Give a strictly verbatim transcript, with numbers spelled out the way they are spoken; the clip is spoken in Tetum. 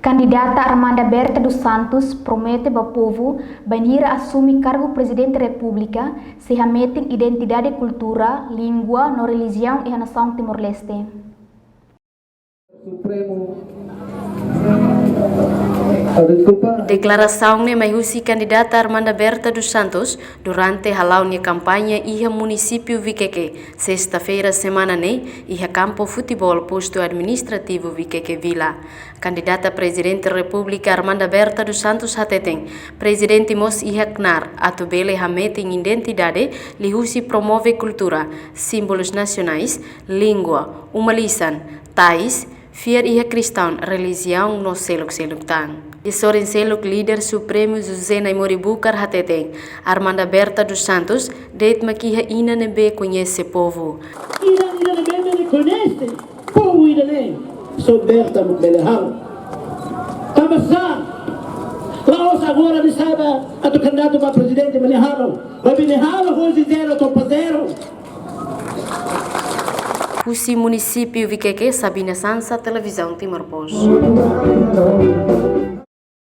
Kandidata Armanda Berta dos Santos promete ba povu, bainhira asume kargu Prezidente Repúblika, sei hametin identidade kultura, língua no relijiaun iha nasaun Timor-Leste. Supremu. Ah, deskulpa. Deklarasaun ne'e mai husi kandidata Armanda Berta dos Santos durante hala'o nia kampaña iha munisípiu Vikeke, sesta-feira semana ne'e, iha kampu futeból postu administrativu Vikeke Vila. Kandidata Prezidente Repúblika Armanda Berta dos Santos hateten, prezidente mós iha knaar atu bele hametin identidade liuhusi promove kultura, símbolus nasionais, língua, uma-lisan, tais, fiar iha kristaun, relijiaun no seluk-seluk tan. Iha sorin seluk, Líder Supremu José Naimori Bucar hateten, Armanda Berta dos Santos de'it mak iha inan ne'ebé koñese povu. Inan, inan ne'ebé bele koñese povu ida-ne'e, só Berta mak bele halo. Tanba sá, la'ós agora nia sa'e ba atu kandidatu ba prezidente mak nia halo, maibé nia halo hoje zero to'o ba zero. Husi munisípiu Vikeke, Sabina Sansa, Televizaun Timor Post.